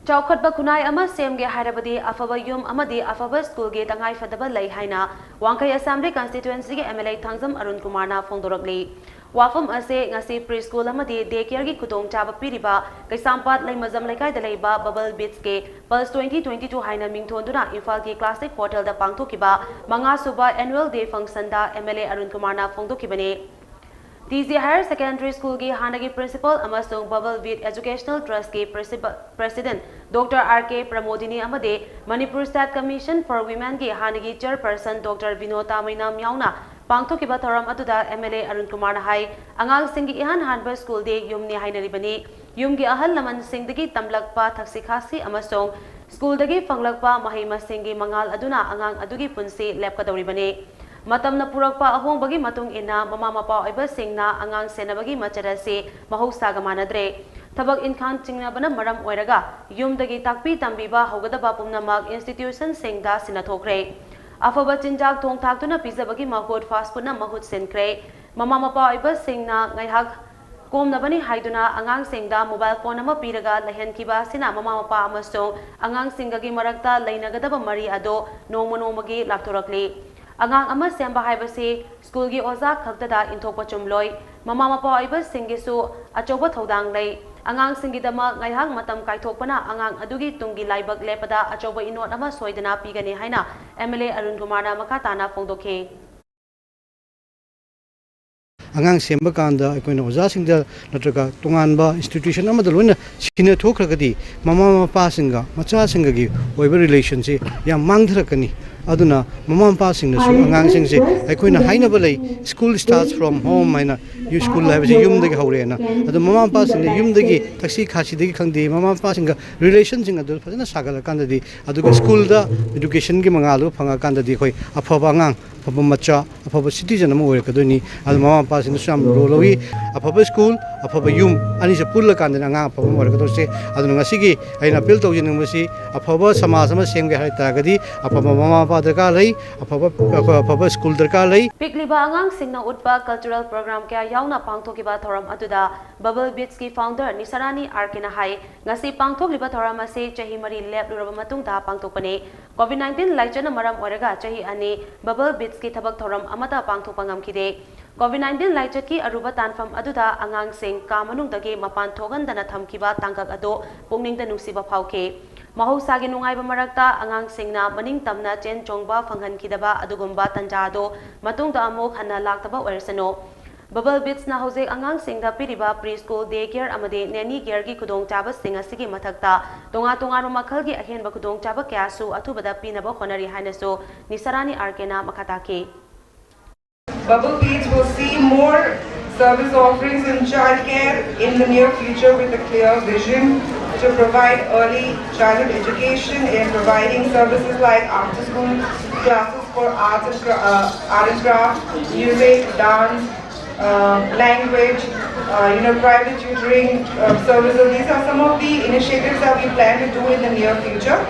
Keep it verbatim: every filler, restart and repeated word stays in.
ꯆꯥꯎꯈꯠꯄ ꯈꯨꯟꯅꯥꯏ ꯑꯃ ꯁꯦꯝꯒꯦ ꯍꯥꯏꯔꯕꯗꯤ ꯑꯐꯕ ꯌꯨꯝ ꯑꯃꯗꯤ ꯑꯐꯕ ꯁ꯭ꯀꯨꯜꯒꯤ ꯇꯉꯥꯏꯐꯗꯕ ꯂꯩ ꯍꯥꯏꯅ ꯋꯥꯡꯈꯩ ꯑꯦꯁꯦꯝꯕ꯭ꯂꯤ ꯀꯟꯁꯇꯤꯇ꯭ꯋꯦꯟꯁꯤꯒꯤ M L A Thangjam Arun ꯀꯨꯃꯥꯔꯅ ꯐꯣꯡꯗꯣꯔꯛꯂꯤ꯫ ꯋꯥꯐꯝ ꯑꯁꯤ ꯉꯁꯤ ꯄ꯭ꯔꯤ ꯁ꯭ꯀꯨꯜ ꯑꯃꯗꯤ ꯗꯦ ꯀꯦꯌꯔꯒꯤ ꯈꯨꯗꯣꯡꯆꯥꯕ ꯄꯤꯔꯤꯕ ꯀꯩꯁꯥꯝꯄꯥꯠ ꯂꯩꯃꯖꯝ ꯂꯩꯀꯥꯏꯗ ꯂꯩꯕ ꯕꯕꯜ ꯕꯤꯠꯁꯀꯤ ꯄꯜꯁ ꯇ꯭ꯋꯦꯟꯇꯤ ꯇ꯭ꯋꯦꯟꯇꯤ ꯇꯨ ꯍꯥꯏꯅ ꯃꯤꯡꯊꯣꯟꯗꯨꯅ ꯏꯝꯐꯥꯜꯒꯤ ꯀ꯭ꯂꯥꯁꯤꯛ ꯍꯣꯇꯦꯜꯗ ꯄꯥꯡꯊꯣꯛꯈꯤꯕ ꯃꯉꯥꯁꯨꯕ ꯑꯦꯅꯨꯋꯦꯜ ꯗꯦ ꯐꯪꯁꯟꯗ ꯑꯦꯝ ꯑꯦꯜ ꯑꯦ ꯑꯔꯨꯟ ꯀꯨꯃꯥꯔꯅ ꯐꯣꯡꯗꯣꯛꯈꯤꯕꯅꯤ꯫ ꯇꯤ ꯖꯤ ꯍꯥꯌꯔ ꯁꯦꯀꯦꯟꯗꯔꯤ ꯁ꯭ꯀꯨꯜꯒꯤ ꯍꯥꯟꯅꯒꯤ ꯄ꯭ꯔꯤꯟꯁꯤꯄꯜ ꯑꯃꯁꯨꯡ ꯕꯕꯜ ꯕꯤꯠ ꯑꯦꯖꯨꯀꯦꯁꯅꯦꯜ ꯇ꯭ꯔꯁꯀꯤ ꯄ꯭ꯔꯤꯟꯁꯤꯄ-, president doctor R K Pramodini ꯑꯃꯗꯤ ꯃꯅꯤꯄꯨꯔ ꯁ꯭ꯇꯦꯠ ꯀꯃꯤꯁꯟ ꯐꯣꯔ ꯋꯤꯃꯦꯟꯒꯤ ꯍꯥꯟꯅꯒꯤ ꯆꯦꯌꯔꯄꯔꯁꯟ ꯗꯣꯛꯇꯔ ꯕꯤꯅꯣꯇꯥ ꯃꯩꯅꯥꯝ ꯌꯥꯎꯅ ꯄꯥꯡꯊꯣꯛꯈꯤꯕ ꯊꯧꯔꯝ ꯑꯗꯨꯗ ꯑꯦꯝ ꯑꯦꯜ ꯑꯦ ꯑꯔꯨꯟ ꯀꯨꯃꯥꯔꯅ ꯍꯥꯏ, ꯑꯉꯥꯡꯁꯤꯡꯒꯤ ꯏꯍꯥꯟ ꯍꯥꯟꯕ ꯁ꯭ꯀꯨꯜꯗꯤ ꯌꯨꯝꯅꯤ ꯍꯥꯏꯅꯔꯤꯕꯅꯤ꯫ ꯌꯨꯝꯒꯤ ꯑꯍꯜ ꯂꯃꯟꯁꯤꯡꯗꯒꯤ ꯇꯝꯂꯛꯄ ꯊꯛꯁꯤ ꯈꯥꯁꯤ ꯑꯃꯁꯨꯡ ꯁ꯭ꯀꯨꯜꯗꯒꯤ ꯐꯪꯂꯛꯄ ꯃꯍꯩ ꯃꯁꯤꯡꯒꯤ ꯃꯉꯥꯜ ꯑꯗꯨꯅ ꯑꯉꯥꯡ ꯑꯗꯨꯒꯤ ꯄꯨꯟꯁꯤ ꯂꯦꯞꯀꯗꯧꯔꯤꯕꯅꯤ꯫ ꯃꯇꯝꯅ ꯄꯨꯔꯛꯄ ꯑꯍꯣꯡꯕꯒꯤ ꯃꯇꯨꯡ ꯏꯟꯅ ꯃꯃꯥ ꯃꯄꯥ ꯑꯣꯏꯕꯁꯤꯡꯅ ꯑꯉꯥꯡ ꯁꯦꯟꯅꯕꯒꯤ ꯃꯆꯠ ꯑꯁꯤ ꯃꯍꯧꯁꯥꯒ ꯃꯥꯟꯅꯗ꯭ꯔꯦ꯫ ꯊꯕꯛ ꯏꯟꯈꯥꯡ ꯆꯤꯟꯅꯕꯅ ꯃꯔꯝ ꯑꯣꯏꯔꯒ ꯌꯨꯝꯗꯒꯤ ꯇꯥꯛꯄꯤ ꯇꯝꯕꯤꯕ ꯍꯧꯒꯗꯕ ꯄꯨꯝꯅꯃꯛ ꯏꯟꯁꯇꯤꯇ꯭ꯌꯨꯁꯟꯁꯤꯡꯗ ꯁꯤꯟꯅꯊꯣꯛꯈ꯭ꯔꯦ꯫ ꯑꯐꯕ ꯆꯤꯟꯖꯥꯛ ꯊꯣꯡ ꯊꯥꯛꯇꯨꯅ ꯄꯤꯖꯕꯒꯤ ꯃꯍꯨꯠ ꯐꯥꯁ ꯐꯨꯗꯅ ꯃꯍꯨꯠ ꯁꯤꯟꯈ꯭ꯔꯦ꯫ ꯃꯃꯥ ꯃꯄꯥ ꯑꯣꯏꯕꯁꯤꯡꯅ ꯉꯥꯏꯍꯥꯛ ꯀꯣꯝꯅꯕꯅꯤ ꯍꯥꯏꯗꯨꯅ ꯑꯉꯥꯡꯁꯤꯡꯗ ꯃꯣꯕꯥꯏꯜ ꯐꯣꯟ ꯑꯃ ꯄꯤꯔꯒ ꯂꯩꯍꯟꯈꯤꯕ ꯑꯁꯤꯅ ꯃꯃꯥ ꯃꯄꯥ ꯑꯃꯁꯨꯡ ꯑꯉꯥꯡꯁꯤꯡꯒꯒꯤ ꯃꯔꯛꯇ ꯂꯩꯅꯒꯗꯕ ꯃꯔꯤ ꯑꯗꯨ ꯅꯣꯡꯃ ꯅꯣꯡꯃꯒꯤ ꯂꯥꯞꯊꯣꯔꯛꯂꯤ꯫ ꯑꯉꯥꯡ ꯑꯃ ꯁꯦꯝꯕ ꯍꯥꯏꯕꯁꯤ ꯁ꯭ꯀꯨꯜꯒꯤ ꯑꯣꯖꯥ ꯈꯛꯇꯗ ꯏꯟꯊꯣꯛꯄ ꯆꯨꯝꯂꯣꯏ꯫ ꯃꯃꯥ ꯃꯄꯥ ꯑꯣꯏꯕꯁꯤꯡꯒꯤꯁꯨ ꯑꯆꯧꯕ ꯊꯧꯗꯥꯡ ꯂꯩ꯫ ꯑꯉꯥꯡꯁꯤꯡꯒꯤꯗꯃꯛ ꯉꯥꯏꯍꯥꯛ ꯃꯇꯝ ꯀꯥꯏꯊꯣꯛꯄꯅ ꯑꯉꯥꯡ ꯑꯗꯨꯒꯤ ꯇꯨꯡꯒꯤ ꯂꯥꯏꯕꯛ ꯂꯦꯞꯄꯗ ꯑꯆꯧꯕ ꯏꯅꯣꯠ ꯑꯃ ꯁꯣꯏꯗꯅ ꯄꯤꯒꯅꯤ ꯍꯥꯏꯅ ꯑꯦꯝ ꯑꯦꯜ ꯑꯦ ꯑꯔꯨꯟ ꯀꯨꯃꯥꯔꯅ ꯃꯈꯥ ꯇꯥꯅ ꯐꯣꯡꯗꯣꯛꯈꯤ꯫ ꯑꯉꯥꯡ ꯁꯦꯝꯕ ꯀꯥꯟꯗ ꯑꯩꯈꯣꯏꯅ ꯑꯣꯖꯥꯁꯤꯡꯗ ꯅꯠꯇ꯭ꯔꯒ ꯇꯣꯉꯥꯟꯕ ꯏꯟꯁꯇꯤꯇ꯭ꯌꯨꯁꯟ ꯑꯃꯗ ꯂꯣꯏꯅ ꯁꯤꯟꯅꯊꯣꯛꯈ꯭ꯔꯒꯗꯤ ꯃꯃꯥ ꯃꯄꯥꯁꯤꯡꯒ ꯃꯆꯥꯁꯤꯡꯒꯒꯤ ꯑꯣꯏꯕ ꯔꯤꯂꯦꯁꯟꯁꯤ ꯌꯥꯝ ꯃꯥꯡꯊꯔꯛꯀꯅꯤ꯫ ꯑꯗꯨꯅ ꯃꯃꯥ ꯃꯄꯥꯁꯤꯡꯅꯁꯨ ꯑꯉꯥꯡꯁꯤꯡꯁꯦ, ꯑꯩꯈꯣꯏꯅ ꯍꯥꯏꯅꯕ ꯂꯩ, "School starts from home" ꯍꯥꯏꯅ, ꯁ꯭ꯀꯨꯜ ꯍꯥꯏꯕꯁꯤ ꯌꯨꯝꯗꯒꯤ ꯍꯧꯔꯛꯑꯦꯅ꯫ ꯑꯗꯣ ꯃꯃꯥ ꯃꯄꯥꯁꯤꯡꯅ ꯌꯨꯝꯗꯒꯤ ꯊꯛꯁꯤ ꯈꯥꯁꯤꯗꯒꯤ ꯈꯪꯗꯦ, ꯃꯃꯥ ꯃꯄꯥꯁꯤꯡꯒ ꯔꯤꯂꯦꯁꯟꯁꯤꯡ ꯑꯗꯨ ꯐꯖꯅ ꯁꯥꯒꯠꯂꯀꯥꯟꯗꯗꯤ, ꯑꯗꯨꯒ ꯁ꯭ꯀꯨꯜꯗ ꯏꯗꯨꯀꯦꯁꯟꯒꯤ ꯃꯉꯥꯜꯗꯨ ꯐꯪꯉꯀꯥꯟꯗꯗꯤ ꯑꯩꯈꯣꯏ ꯑꯐꯕ ꯑꯉꯥꯡ, ꯑꯐꯕ ꯃꯆꯥ, ꯑꯐꯕ ꯁꯤꯇꯤꯖꯟ ꯑꯃ ꯑꯣꯏꯔꯛꯀꯗꯣꯏꯅꯤ꯫ ꯑꯗꯨ ꯃꯃꯥ ꯃꯄꯥꯁꯤꯡꯅꯁꯨ ꯌꯥꯝ ꯔꯣꯜ ꯂꯧꯏ꯫ ꯑꯐꯕ ꯁ꯭ꯀꯨꯜ, ꯑꯐꯕ ꯌꯨꯝ ꯑꯅꯤꯁꯦ ꯄꯨꯜꯂꯀꯥꯟꯗꯅ ꯑꯉꯥꯡ ꯑꯐꯕ ꯑꯃ ꯑꯣꯏꯔꯛꯀꯗꯧꯔꯤꯁꯦ꯫ ꯑꯗꯨꯅ ꯉꯁꯤꯒꯤ ꯑꯩꯅ ꯑꯄꯤꯜ ꯇꯧꯖꯅꯤꯡꯕꯁꯤ, ꯑꯐꯕ ꯁꯃꯥꯖ ꯑꯃ ꯁꯦꯝꯒꯦ ꯍꯥꯏ ꯇꯥꯔꯒꯗꯤ ꯑꯐꯕ ꯃꯃꯥ ꯃꯄꯥ ꯗꯔꯀꯥꯔ ꯂꯩ, ꯑꯐꯕ ꯑꯐꯕ ꯁ꯭ꯀꯨꯜ ꯗꯔꯀꯥꯔ ꯂꯩ꯫ ꯄꯤꯛꯂꯤꯕ ꯑꯉꯥꯡꯁꯤꯡꯅ ꯎꯠꯄ ꯀꯜꯆꯔꯦꯜ ꯄ꯭ꯔꯣꯒ꯭ꯔꯥꯝ ꯀꯌꯥ ꯌꯥꯎꯅ ꯄꯥꯡꯊꯣꯛꯈꯤꯕ ꯊꯧꯔꯝ ꯑꯗꯨꯗ ꯕꯕꯜ ꯕꯤꯠꯁꯀꯤ ꯐꯥꯎꯟꯗꯔ ꯅꯤꯁꯥꯔꯥꯅꯤ ꯑꯥꯔ ꯀꯦꯅ ꯍꯥꯏ, ꯉꯁꯤ ꯄꯥꯡꯊꯣꯛꯂꯤꯕ ꯊꯧꯔꯝ ꯑꯁꯤ ꯆꯍꯤ ꯃꯔꯤ ꯂꯦꯞꯂꯨꯔꯕ ꯃꯇꯨꯡꯗ ꯄꯥꯡꯊꯣꯛꯄꯅꯤ꯫ ꯀꯣꯚꯤꯗ ꯅꯥꯏꯟꯇꯤꯟ ꯂꯥꯏꯆꯠꯅ ꯃꯔꯝ ꯑꯣꯏꯔꯒ ꯆꯍꯤ ꯑꯅꯤ ꯕꯕꯜ ꯕꯤꯠꯁꯀꯤ ꯊꯕꯛ ꯊꯧꯔꯝ ꯑꯃꯠꯇ ꯄꯥꯡꯊꯣꯛꯄ ꯉꯝꯈꯤꯗꯦ꯫ ꯀꯣꯚꯤꯗ ꯅꯥꯏꯟꯇꯤꯟ ꯂꯥꯏꯆꯠꯀꯤ ꯑꯔꯨꯕ ꯇꯥꯟꯐꯝ ꯑꯗꯨꯗ ꯑꯉꯥꯡꯁꯤꯡ ꯀꯥ ꯃꯅꯨꯡꯗꯒꯤ ꯃꯄꯥꯟ ꯊꯣꯛꯍꯟꯗꯅ ꯊꯝꯈꯤꯕ ꯇꯥꯡꯀꯛ ꯑꯗꯨ ꯄꯨꯛꯅꯤꯡꯗ ꯅꯨꯡꯁꯤꯕ ꯐꯥꯎꯈꯤ꯫ ꯃꯍꯧꯁꯥꯒꯤ ꯅꯨꯡꯉꯥꯏꯕ ꯃꯔꯛꯇ ꯑꯉꯥꯡꯁꯤꯡꯅ ꯃꯅꯤꯡ ꯇꯝꯅ ꯆꯦꯟ ꯆꯣꯡꯕ ꯐꯪꯍꯟꯈꯤꯗꯕ ꯑꯗꯨꯒꯨꯝꯕ ꯇꯟꯖꯥ ꯑꯗꯨ ꯃꯇꯨꯡꯗ ꯑꯃꯨꯛ ꯍꯟꯅ ꯂꯥꯛꯇꯕ ꯑꯣꯏꯔꯁꯅꯨ꯫ ꯕꯕꯜ ꯕꯤꯠꯁꯅ ꯍꯧꯖꯤꯛ ꯑꯉꯥꯡꯁꯤꯡꯗ ꯄꯤꯔꯤꯕ ꯄ꯭ꯔꯤ ꯁ꯭ꯀꯨꯜ, ꯗꯦ ꯀꯦꯌꯔ ꯑꯃꯗꯤ ꯅꯦꯅꯤ ꯀꯦꯌꯔꯒꯤ ꯈꯨꯗꯣꯡꯆꯥꯕꯁꯤꯡ ꯑꯁꯤꯒꯤ ꯃꯊꯛꯇ ꯇꯣꯉꯥꯟ ꯇꯣꯉꯥꯟꯕ ꯃꯈꯜꯒꯤ ꯑꯍꯦꯟꯕ ꯈꯨꯗꯣꯡꯆꯥꯕ ꯀꯌꯥꯁꯨ ꯑꯊꯨꯕꯗ ꯄꯤꯅꯕ ꯍꯣꯠꯅꯔꯤ ꯍꯥꯏꯅꯁꯨ ꯅꯤꯁꯥꯔꯥꯅꯤ ꯑꯥꯔ ꯀꯦꯅ ꯃꯈꯥ ꯇꯥꯈꯤ꯫ Bubble Beads will see more service offerings in childcare in the near future with a clear vision to provide early childhood education and providing services like after school classes for arts and cra- uh, art and craft, music, dance, uh, language, uh, you know, private tutoring uh, services. These are some of the initiatives that we plan to do in the near future.